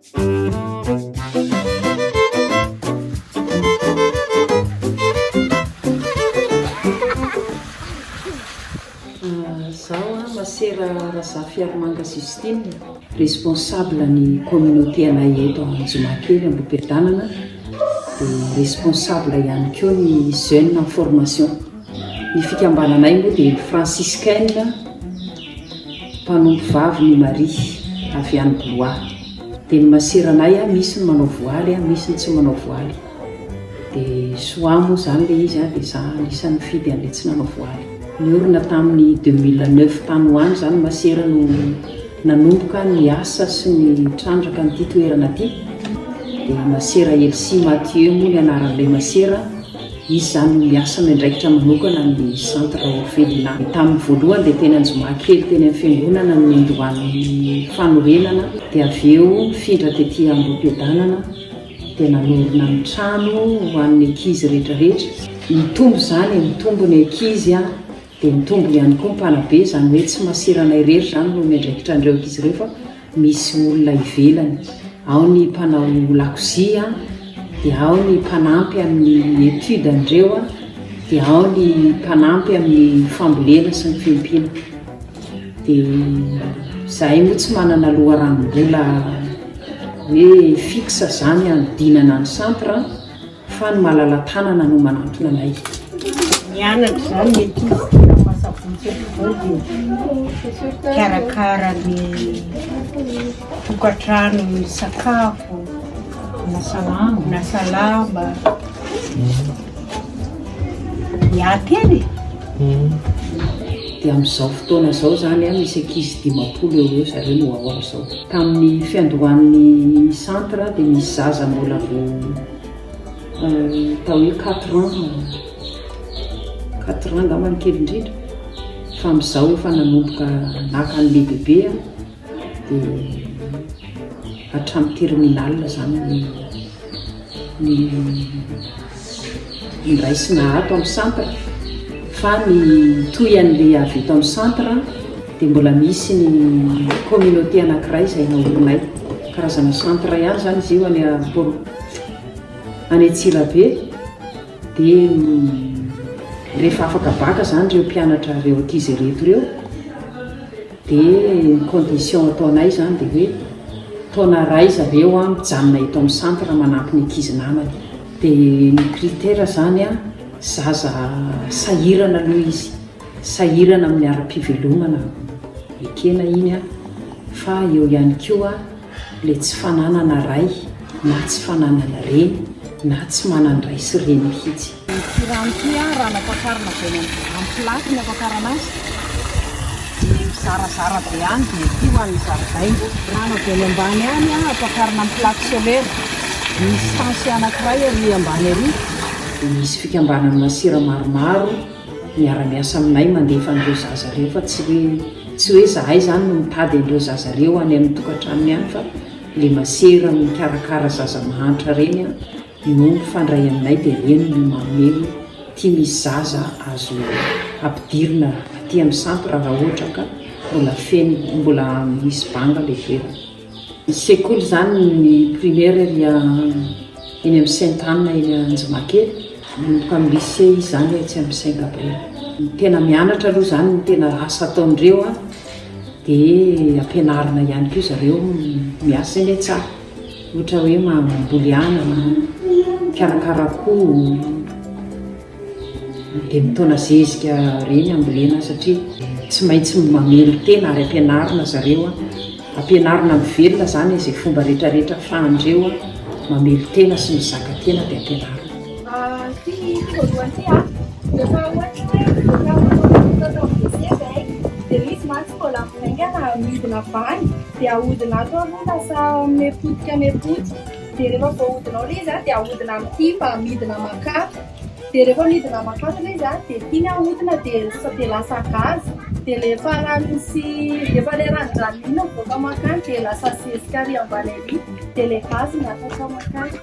Zaho Masera Razafiarimanga Justine, responsable ny communauté anay eto Anjomakely Ambohipiadanana, dia responsable ihany koa ny jeune en formation. Ny fikambananay moa dia franciscaine mpanompo vavy ny Maria avy any Blois. Dia ny maseranay misy ny manao voaly, misy ny tsy manao voaly. Dia soa moa izany ilay izy dia za anisan'ny nifidy an'ilay tsy nanao voaly. Niorina tamin'ny 2009 tany ho any izany masera no nanomboka ny asa sy ny trandraka an'ity toerana ity. Dia masera Elsie Mathieu moa ny anaran'ilay masera. Izy izany no miasa miandraikitra manokana ny centre orphelinat. Tamin'ny voalohany dia teny Anjomakely teny amin'ny fiangonana no niandohan'ny fanorenana dia avy eo nifindra tety Ambohipiadanana dia nanorina ny trano ho an'ny ankizy rehetrarehetra. Nitombo izany e, nitombo ny ankizy dia nitombo ihany koa ny mpanabe, izany hoe tsy masirana irery izany no miandraikitra an'ireo ankizy ireo fa misy olona ivelany. Ao ny mpanao lakozia, dia ao ny mpanampy amin'ny étude an'ireo, dia ao ny mpanampy amin'ny fambolena sy ny fiompiana. Dia izahay moa tsy manana loharanom-bola hoe fixe izany hanodinana ny centre fa ny malala-tanana no manantona anay. Mianatra izany ny ankizy dia masabotsy afovoany dia mikarakara ny tokantrano, ny sakafo, manasa lamba, miahy tena e. Dia amin'izao fotoana izao izany misy ankizy 50 eo ho eo zareo no ao amin'izao. Tamin'ny fiandohan'ny centre dia misy zaza mbola vao atao hoe quatre ans, quatre ans angamba ny kely indrindra, fa amin'izao efa nanomboka naka ny lehibebe dia hatramin'ny terminale izany ny ny ny raisina ato amin'ny centre fa ny mitohy an'ilay avy eto amin'ny centre dia mbola misy ny communauté anankiray izay naorinay, karazana centre ihany izany izy io any any Antsirabe dia rehefa afaka baka izany ireo mpianatra ireo ankizy ireto ireo dia ny condition ataonay izany dia hoe taona iray zareo mijanona eto amin'ny centre manampy ny ankizy namany. Dia ny critère izany an, zaza sahirana aloha izy, sahirana amin'ny ara-pivelomana, ekena iny an, fa eo ihany koa ilay tsy fananana ray na tsy fananana reny na tsy manan-dray sy reny mihitsy. Ity rano ity rano ampakarina avy any amin'ny plaque ny ampakarana azy dia mizarazara be any dia ity ho an'ny zaridaina. Rano avy any ambany any ampakarina amin'ny plaque solaire. Misy station anankiray ery ambany ery. Dia misy fikambanana masera maromaro miara-miasa aminay mandefa an'ireo zaza ireo fa tsy hoe tsy hoe izahay izany no mitady an'ireo zaza ireo any amin'ny tokantranony any fa ilay masera mikarakara zaza mahantra ireny no mifandray aminay dia ireny no manome hoe ity misy zaza azo ampidirina aty amin'ny centre raha ohatra ka mbola feno mbola misy banga ilay toerana. Ny sekoly izany ny primaire ery eny amin'ny Sainte Anne eny Anjomakely, manomboka amin'ny lycée izy izany etsy amin'ny Saint Gabriel. Ny tena mianatra aloha izany ny tena asa ataon'ireo an, dia ampianarina ihany koa zareo miasa eny an-tsaha, ohatra hoe mamboly anana, mikarakara akoho. Dia mitaona zezika ireny hambolena satria tsy maintsy mamelon-tena ary ampianarina zareo, ampianarina mivelona izany izay fomba rehetra rehetra ahafahan-dreo mamelon-tena sy mizaka tena dia ampianarina. Ity voalohany ity an, rehefa ohatra hoe mivoaka manao loto atao amin'ny WC izay dia ilay izy mantsy mbola mivaingana midina avy any dia ahodina ato aloha lasa miha-potika miha-potika dia rehefa voahodinao ilay izy an dia ahodina amin'ity mba midina mankato. Dia rehefa midina makato ilay izy dia tiany ahodina dia dia lasa gaz dia ilay efa rano sy efa ilay ranondranony iny mivoaka mankany dia lasa zezika ary ambany ary dia ilay gaz miakatra mankany.